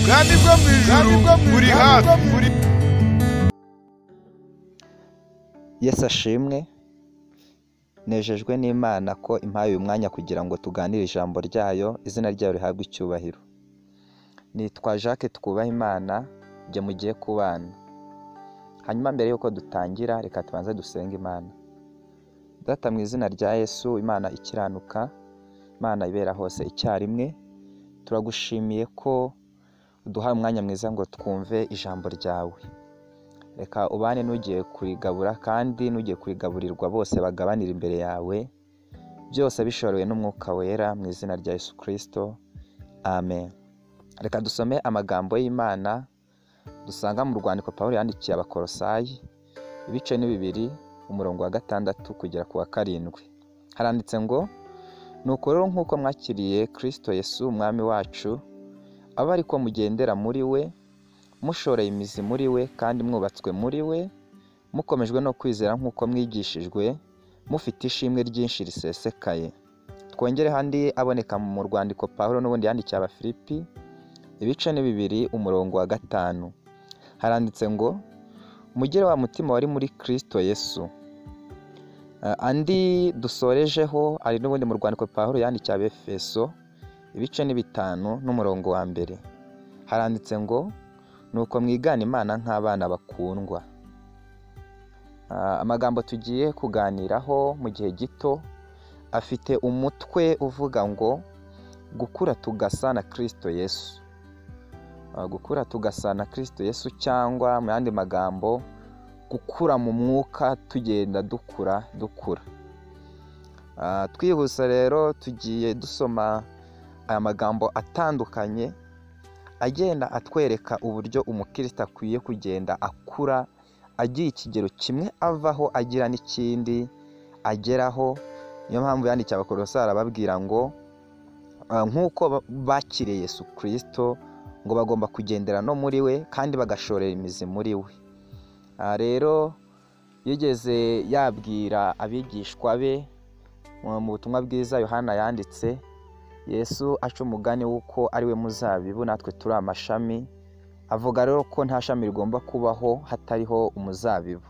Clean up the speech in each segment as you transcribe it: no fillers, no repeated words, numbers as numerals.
Ubwami bwo mu ijuru buri hafi. Yesu ashimwe. Nejejwe n'Imana ko impaye uyu mwanya kugira ngo tuganire ijambo ryayo, izina ryayo rihabwe icyubahiro. Nitwa Jacques Twubahimana, njye mugiye kubana. Hanyuma mbere y'uko dutangira, reka tubanze dusenge Imana. Data, mu izina rya Yesu, Imana ikiranuka, Imana ibera hose icyarimwe, turagushimiye ko uduhaye umwanya mwiza ngo twumve ijambo ryawe. Reka ubane n'ugiye kurigabura kandi n'ugiye kurigaburirwa, bose bagabanira imbere yawe, byose bishorewe n'Umwuka Wera, mu izina rya Yesu Kristo, amen. Reka dusome amagambo y'Imana dusanga mu rwandiko Pawulo yandikiye Abakolosayi, ibice ni 2, umurongo wa 6 kugera ku wa 7. Haranditse ngo: "Nuko rero nk'uko mwakiriye Kristo Yesu Umwami wacu, abe ariko mugendera muri we, mushoreye imizi muri we kandi mwubatswe muri we, mukomejwe no kwizera nk'uko mwigishijwe, mufite ishimwe ryinshi risesekaye." Twongere handi aboneka mu rwandiko Pawulo n'ubundi yandikiye Abafilipi, ibice ni 2, umurongo wa 5. Haranditse ngo: "Mugire wa mutima wari muri Kristo Yesu." Andi dusorejeho ari n'ubundi mu rwandiko Pawulo yandikiye Abefeso, ibice ni 5 n'umurongo wa 1. Haranditse ngo: "Nuko mwigana Imana nk'abana bakundwa." Amagambo tugiye kuganiraho mu gihe gito afite umutwe uvuga ngo gukura tugasa na Kristo Yesu. Gukura tugasa na Kristo Yesu, cyangwa mu yandi magambo gukura mu mwuka, tugenda dukura dukura. Twihuse rero tugiye dusoma aya magambo atandukanye agenda atwereka uburyo umukristo akwiye kugenda akura, agira ikigero kimwe avaho agira n'ikindi ageraho. Niyo mpamvu yandikiye Abakolosayi arababwira ngo nk'uko bakiriye Yesu Kristo, ngo bagomba kugendera no muri we kandi bagashorera imizi muri we. Rero yigeze yabwira abigishwa be mu butumwa bwiza Yohana yanditse, Yesu aca umugani w'uko ari we muzabibu natwe turi amashami, avuga rero ko nta shami rigomba kubaho hatariho umuzabibu.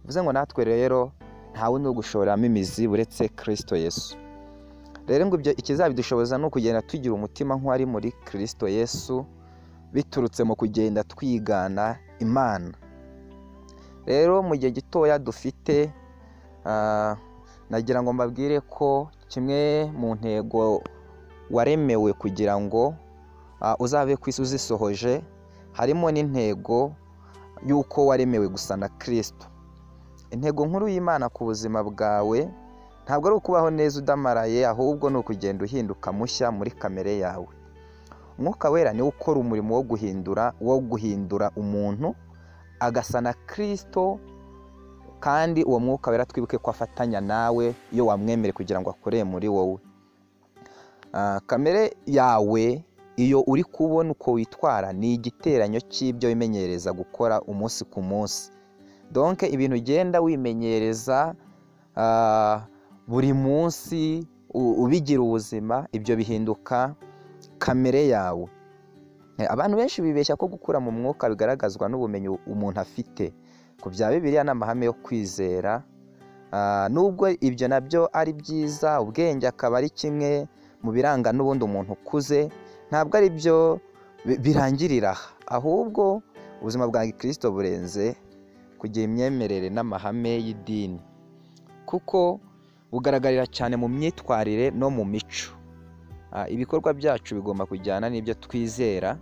Bivuze ngo natwe rero nta wundi wo gushoreramo imizi uretse Kristo Yesu. Rero ngo ibyo ikizabidushoboza ni ukugenda tugira umutima nk'uwari muri Kristo Yesu, biturutse mu kugenda twigana Imana. Rero mu gihe gitoya dufite, nagira ngo mbabwire ko kimwe mu ntego waremewe kugira ngo uzabe ku isi uzisohoje, harimo n'intego y'uko waremewe gusa na Kristo. Intego nkuru y'Imana ku buzima bwawe ntabwo ari ukubaho neza udamaraye, ahubwo ni ukugenda uhinduka mushya muri kamere yawe. Umwuka Wera niwe ukora umurimo wo guhindura umuntu agasa na Kristo, kandi uwo Mwuka Wera twibuke ko afatanya nawe iyo wamwemere kugira ngo akorere muri wowe. Kamere yawe iyo uri kubona uko witwara ni igiteranyo cy'ibyo wimenyereza gukora umunsi ku munsi. Donc ibintu ugenda wimenyereza buri munsi ubigira ubuzima, ibyo bihinduka kamere yawe. Abantu benshi bibeshya ko gukura mu mwuka bigaragazwa n'ubumenyi umuntu afite ku bya Bibiliya n'amahame yo kwizera. Nubwo ibyo nabyo ari byiza, ubwenge akaba ari kimwe mu biranga n'ubundi umuntu ukuze, ntabwo ari byo birangirira aha, ahubwo ubuzima bwa Kristo burenze kugira imyemerere n'amahame y'idini, kuko bugaragarira cyane mu myitwarire no mu mico. Ibikorwa byacu bigomba kujyana n'ibyo twizera,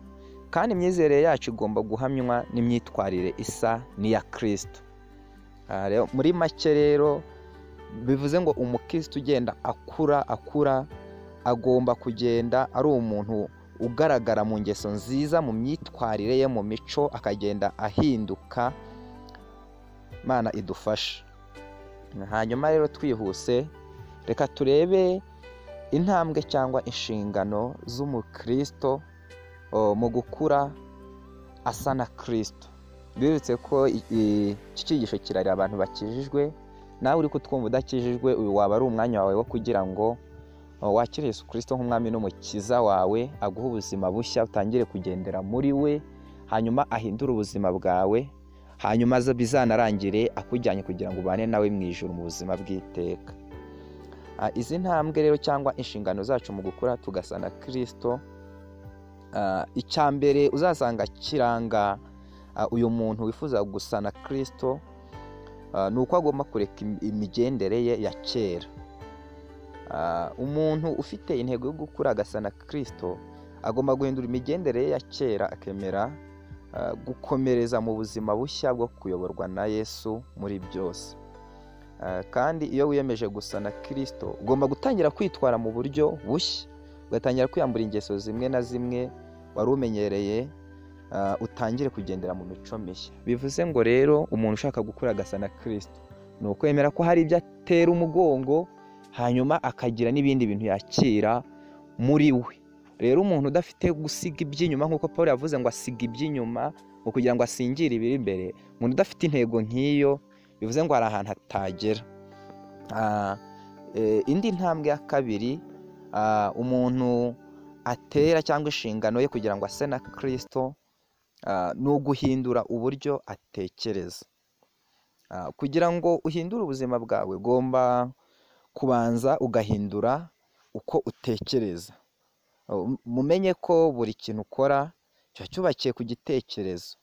kandi imyizerere yacu igomba guhamywa n'imyitwarire isa n'iya Kristo. Muri make rero bivuze ngo umukristo ugenda akura akura agomba kugenda ari umuntu ugaragara mu ngeso nziza, mu myitwarire ye, mu mico, akagenda ahinduka. Imana idufasha. Hanyuma rero twihuse reka turebe intambwe cyangwa inshingano z'umukristo mu gukura asa na Kristo. Bibutse ko iki cyigisho kirarira abantu bakijijwe, nawe uri kutwumva udakijijwe, uyu waba ari umwanya wawe wo kugira ngo wakire Yesu Kristo nk'umwami n'umukiza wawe, aguhe ubuzima bushya, utangire kugendera muri we, hanyuma ahindure ubuzima bwawe, hanyuma bizanarangire akujyanye kugira ngo ubane nawe mu ijuru mu buzima bw'iteka. Izi ntambwe rero cyangwa inshingano zacu mu gukura tugasa na Kristo, icya mbere uzasanga kiranga uyu muntu wifuza gusa na Kristo ni uko agomba kureka imigendere ye ya kera. Umuntu ufite intego yo gukura agasa na Kristo agomba guhindura imigendere ye ya kera, akemera gukomereza mu buzima bushya bwo kuyoborwa na Yesu muri byose. Kandi iyo wiyemeje gusa na Kristo ugomba gutangira kwitwara mu buryo bushya, ugatangira kwiyambura ingeso zimwe na zimwe wari umenyereye, utangire kugendera mu mico mishya. Bivuze ngo rero umuntu ushaka gukura agasa na Kristo ni ukwemera ko hari ibyo atera umugongo, hanyuma akagira n'ibindi bintu yakira muri we. Rero umuntu udafite gusiga iby'inyuma, nk'uko Paul yavuze ngo asiga iby'inyuma ngo kugira ngo asingire ibiri imbere, umuntu udafite intego nk'iyo bivuze ngo hari ahantu atagera. Indi ntambwe ya kabiri umuntu atera cyangwa inshingano ye kugira ngo ase na Kristo ni uguhindura uburyo atekereza. Kugira ngo uhindure ubuzima bwawe ugomba kubanza ugahindura uko utekereza. Mumenye ko buri kintu ukora kiba cyubakiye ku gitekerezo,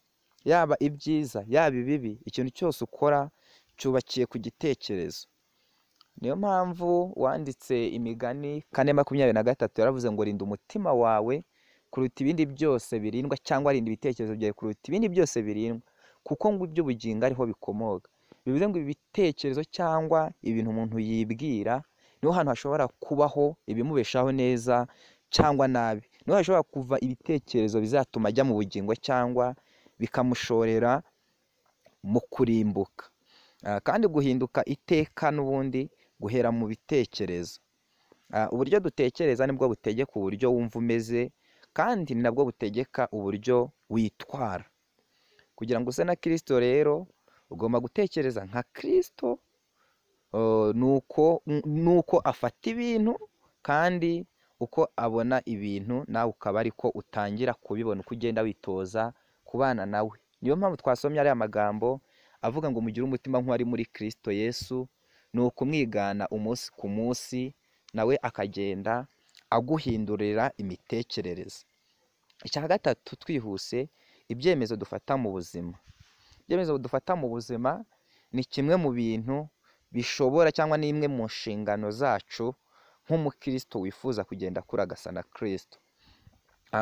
yaba ibyiza yaba ibibi, ikintu cyose ukora cyubakiye ku gitekerezo. Niyo mpamvu wanditse Imigani 4:23 yaravuze ngo rinda umutima wawe kuruta ibindi byose birindwa, cyangwa rinda ibitekerezo byawe kuruta ibindi byose birindwa, kuko ngo iby'ubugingo ariho bikomoka. Bivuze ngo ibitekerezo cyangwa ibintu umuntu yibwira niho hantu hashobora kubaho ibimubeshaho neza cyangwa nabi, niho hashobora kuva ibitekerezo bizatuma ajya mu bugingo cyangwa bikamushorera mu kurimbuka. Kandi guhinduka iteka n'ubundi guhera mu bitekerezo. Uburyo dutekereza nibwo butegeka uburyo wumva umeze, kandi ni nabwo butegeka uburyo witwara. Kugira ngo use na Kristo rero ugomba gutekereza nka Kristo, nuko afata ibintu kandi uko abona ibintu nawe ukaba ariko utangira kubibona uko ugenda witoza kubana nawe. Niyo mpamvu twasomye ariya magambo avuga ngo mugire umutima nk'uwari muri Kristo Yesu, ni ukumwigana umunsi ku munsi, nawe akagenda aguhindurira imitekerereze. Icya gatatu twihuse, ibyemezo dufata mu buzima. Ibyemezo dufata mu buzima ni kimwe mu bintu bishobora cyangwa ni imwe mu nshingano zacu nk'umukristo wifuza kugenda akura agasa na Kristo.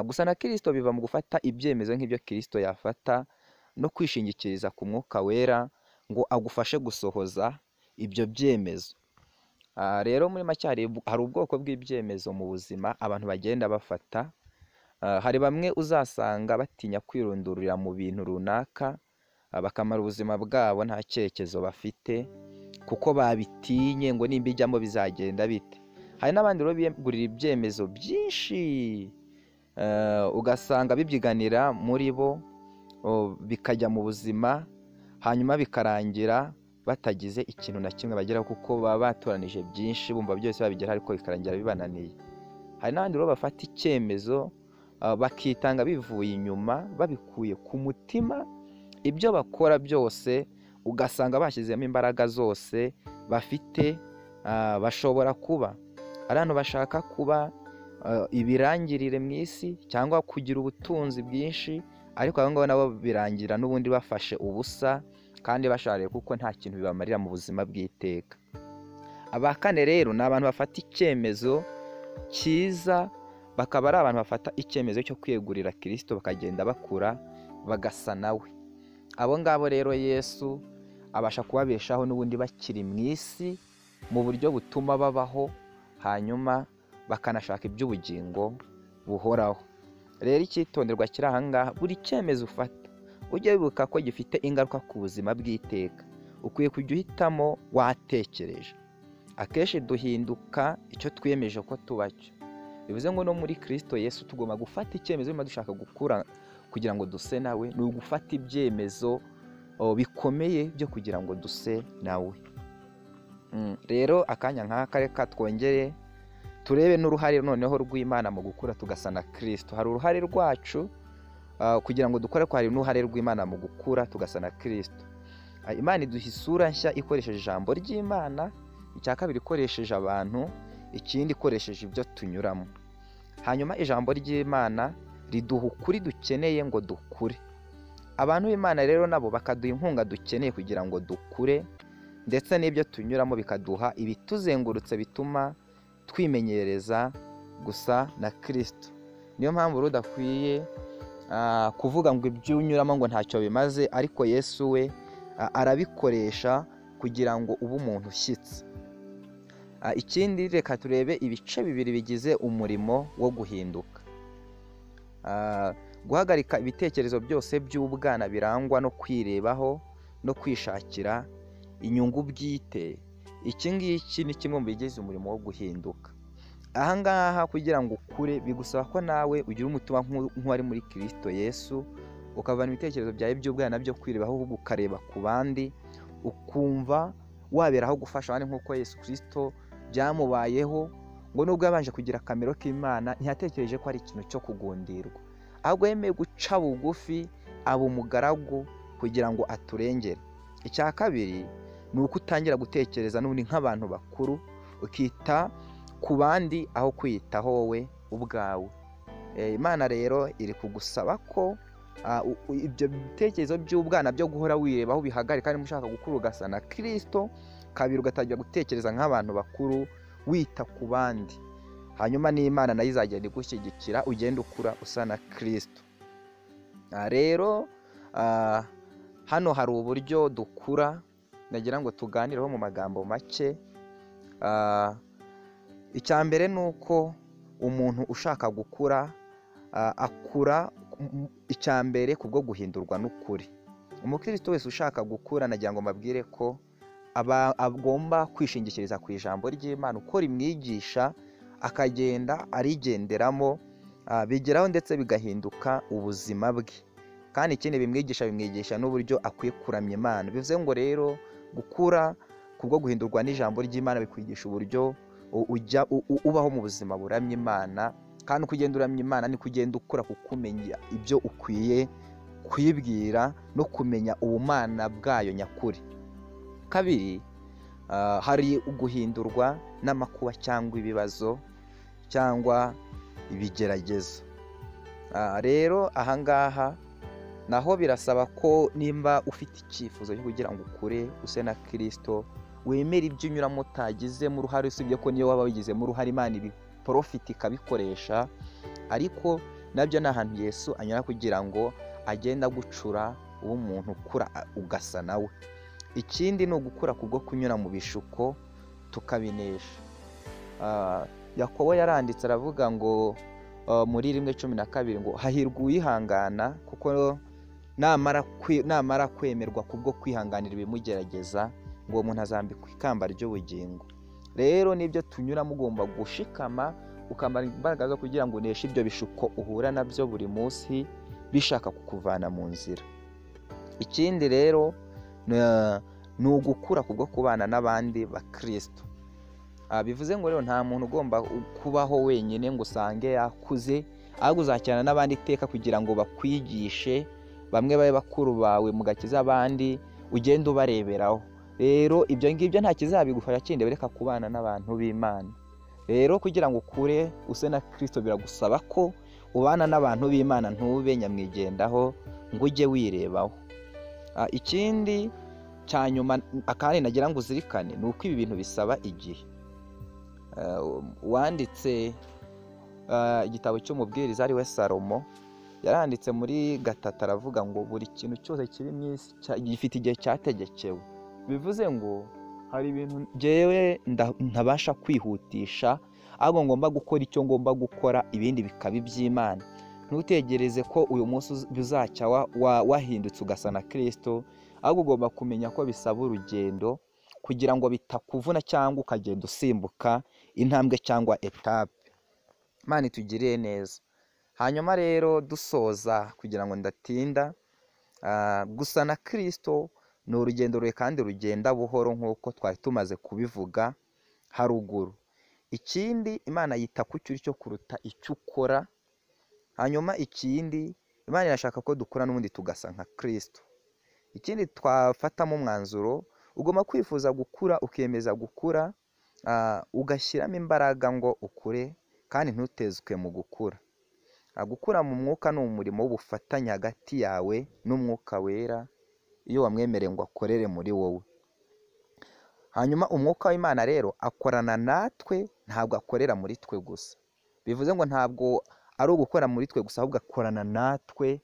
Gusa na Kristo biva mu gufata ibyemezo nk'ibyo Kristo yafata no kwishingikiriza ku Mwuka Wera ngo agufashe gusohoza ibyo byemezo. Rero muri make hari ubwoko bw'ibyemezo mu buzima abantu bagenda bafata. Hari bamwe uzasanga batinya kwirundurira mu bintu runaka, bakamara ubuzima bwabo nta cyerekezo bafite kuko babitinye ngo nimba ijyamo bizagenda bite. Hari n'abandi rero biyegurira ibyemezo byinshi, ugasanga bibyiganira muri bo, bikajya mu buzima, hanyuma bikarangira batagize ikintu na kimwe bageraho kuko baba batoranije byinshi, bumva byose babigeraho ariko bikarangira bibananiye. Hari n'abandi rero bafata icyemezo bakitanga bivuye inyuma, babikuye ku mutima, ibyo bakora byose ugasanga bashyizemo imbaraga zose bafite. Bashobora kuba ari abantu bashaka kuba ibirangirire mu isi cyangwa kugira ubutunzi bwinshi, ariko abo ngabo nabo birangira n'ubundi bafashe ubusa kandi bashariye kuko nta kintu bibamarira mu buzima bw'iteka. Aba kane rero ni abantu bafata icyemezo cyiza, bakaba ari abantu bafata icyemezo cyo kwiyegurira Kristo, bakagenda bakura bagasa nawe. Abo ngabo rero Yesu abasha kubabeshaho n'ubundi bakiri mu isi mu buryo butuma babaho, hanyuma bakanashaka iby'ubugingo buhoraho. Rero icyitonderwa kiri aha ngaha, buri cyemezo ufata ujye wibuka ko gifite ingaruka ku buzima bw'iteka. Ukwiye kujya uhitamo watekereje. Akenshi duhinduka icyo twiyemeje ko tuba cyo. Bivuze ngo no muri Kristo Yesu tugomba gufata icyemezo niba dushaka gukura kugira ngo duse nawe, ni ugufata ibyemezo bikomeye byo kugira ngo duse nawe. Rero akanya nk'aka reka twongere Turebe n'uruhare noneho rw'Imana mu gukura tugasa na Kristo. Hari uruhare rwacu kugira ngo dukore, ko hari n'uruhare rw'Imana mu gukura tugasa na Kristo. Imana iduha isura nshya ikoresheje ijambo ry'Imana, icya kabiri ikoresheje abantu, ikindi ikoresheje ibyo tunyuramo. Hanyuma ijambo ry'Imana riduha ukuri dukeneye ngo dukure. Abantu b'Imana rero nabo bakaduha inkunga dukeneye kugira ngo dukure, ndetse n'ibyo tunyuramo bikaduha ibituzengurutse bituma twimenyereza gusa na Kristo. Niyo mpamvu rudakwiye kuvuga ngo ibyo unyuramo ngo ntacyo bimaze, ariko Yesu we arabikoresha kugira ngo ube umuntu ushyitse. Ikindi, reka turebe ibice bibiri bigize umurimo wo guhinduka. Guhagarika ibitekerezo byose by'ubwana birangwa no kwirebaho no kwishakira inyungu bwite. Iki ngiki ni kimwe mu bigize umurimo wo guhinduka. Aha ngaha kugira ngo ukure bigusaba ko nawe ugira umutima nk'uwari muri Kristo Yesu, ukavana ibitekerezo byawe by'ubwana byo kwirebaho, ahubwo ukareba ku bandi, ukumva waberaho gufasha abandi nk'uko Yesu Kristo byamubayeho, ngo nubwo yabanje kugira akamero k'Imana ntiyatekereje ko ari ikintu cyo kugundirwa, ahubwo yemeye guca bugufi aba umugaragu kugira ngo aturengere. Icya kabiri ni uko utangira gutekereza n'ubundi nk'abantu bakuru, ukita ku bandi aho kwiyitaho wowe ubwawe. Imana rero iri kugusaba ko ibyo bitekerezo by'ubwana byo guhora wirebaho bihagarika, niba ushaka gukura ugasa na Kristo. Kabiri, ugatangira gutekereza nk'abantu bakuru, wita ku bandi. Hanyuma n'Imana nayo izagenda igushyigikira, ugenda ukura usa na Kristo. Rero hano hari uburyo dukura nagira ngo tuganireho mu magambo make. Icya mbere ni uko umuntu ushaka gukura akura icya mbere kubwo guhindurwa n'ukuri. Umukristo wese ushaka gukura, nagira ngo mbabwire ko agomba kwishingikiriza ku ijambo ry'Imana uko rimwigisha, akagenda arigenderamo, bigeraho ndetse bigahinduka ubuzima bwe. Kandi ikindi bimwigisha n'uburyo akwiye kuramya Imana. Bivuze ngo rero gukura kubwo guhindurwa n'ijambo ry'Imana bikwigisha uburyo ujya ubaho mu buzima buramya Imana, kandi uko ugenda uramya Imana niko ugenda ukura, kuko umenya ibyo ukwiye kwibwira no kumenya ubumana bwayo nyakuri. Kabiri, hari uguhindurwa n'amakuba cyangwa ibibazo cyangwa ibigeragezo. Rero ahangaha naho birasaba ko nimba ufite icyifuzo cyo kugira ngo ukure use na Kristo, wemere ibyo unyuramo utagizemo uruhare, usibye ko niyo waba wigizemo uruhare Imana ibiprofiti ikabikoresha, ariko nabyo ni ahantu Yesu anyura kugira ngo agende agucura ube umuntu ukura ugasa nawe. Ikindi ni ugukura kubwo kunyura mu bishuko tukabinesha. Yakobo yaranditse aravuga ngo muri 1:12 ngo hahirwa uwihangana, kuko namara kwemerwa kubwo kwihanganira ibimugerageza, ngo uwo muntu azambikwa ikamba ry'ubugingo. Rero nibyo tunyuramo ugomba gushikama, ukambara imbaraga zo kugira ngo uneshe ibyo bishuko uhura nabyo buri munsi bishaka kukuvana mu nzira. Ikindi rero ni ugukura kubwo kubana n'abandi bakristo. Bivuze ngo rero nta muntu ugomba kubaho wenyine ngo usange yakuze, ahubwo uzakirana n'abandi iteka kugira ngo bakwigishe, bamwe babe bakuru bawe mu gakiza, abandi ugende ubareberaho. Rero ibyo ngibyo nta kizabigufasha kindi bereka kubana n'abantu b'Imana. Rero kugira ngo ukure use na Kristo biragusaba ko ubana n'abantu b'Imana, ntube nyamwigendaho ngo ujye wirebaho. Ikindi cya nyuma akandi nagira ngo uzirikane ni uko ibi bintu bisaba igihe. Uwanditse igitabo cy'umubwiriza ari we Salomo, yaranditse muri 3 aravuga ngo buri kintu cyose kiri mu isi gifite igihe cyategekewe. Bivuze ngo hari ibintu njyewe ntabasha kwihutisha, ahubwo ngomba gukora icyo ngomba gukora, ibindi bikaba iby'Imana. Ntutegereze ko uyu munsi bizacya wahindutse ugasa na Kristo, ahubwo ugomba kumenya ko bisaba urugendo kugira ngo bitakuvuna cyangwa ukagenda usimbuka intambwe cyangwa etape. Imana itugirire neza. Hanyuma rero dusoza kugira ngo ndatinda, gusa na Kristo ni urugendo rure kandi rugenda buhoro nk'uko twari tumaze kubivuga haruguru. Ikindi, Imana yita ku cyo uri cyo kuruta icyo ukora. Hanyuma ikindi, Imana irashaka ko dukura n'ubundi tugasa nka Kristo. Ikindi twafatamo umwanzuro, ugomba kwifuza gukura, ukiyemeza gukura, ugashyiramo imbaraga ngo ukure kandi ntutezwe mu gukura. Gukura mu mwuka ni umurimo w'ubufatanye hagati yawe n'Umwuka Wera, iyo wamwemereye ngo akorere muri wowe. Hanyuma Umwuka w'Imana rero akorana natwe, ntabwo akorera muri twe gusa. Bivuze ngo ntabwo ari ugukora muri twe gusa, ahubwo akorana natwe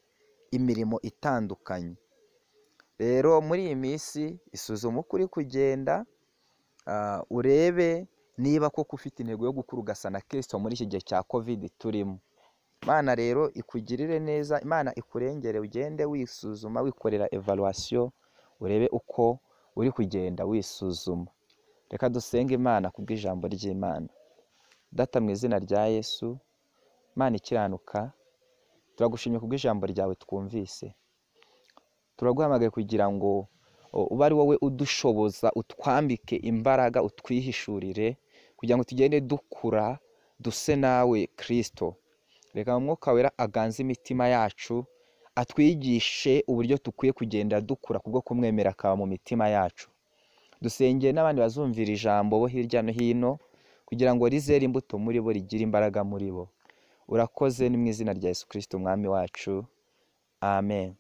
imirimo itandukanye. Rero muri iyi minsi isuzuma uko uri kugenda, urebe niba koko ufite intego yo gukura ugasa na Kristo muri iki gihe cya Covid turimo. Imana rero ikugirire neza, Imana ikurengere, ugende wisuzuma, wikorera evaluation, urebe uko uri kugenda wisuzuma. Reka dusenge Imana kubw'ijambo ry'Imana. Data, mu izina rya Yesu, Imana ikiranuka, turagushimye kubw'ijambo ryawe twumvise. Turaguhamagaye kugira ngo ube ari wowe udushoboza, utwambike imbaraga, utwihishurire kugira ngo tugende dukura duse nawe Kristo. Reka Umwuka Wera aganze imitima yacu, atwigishe uburyo dukwiye kugenda dukura kubwo kumwemera akaba mu mitima yacu. Dusengeye n'abandi bazumvira ijambo bo hirya no hino, kugira ngo rizere imbuto muri bo, rigire imbaraga muri bo. Urakoze, ni mu izina rya Yesu Kristo Umwami wacu, amen.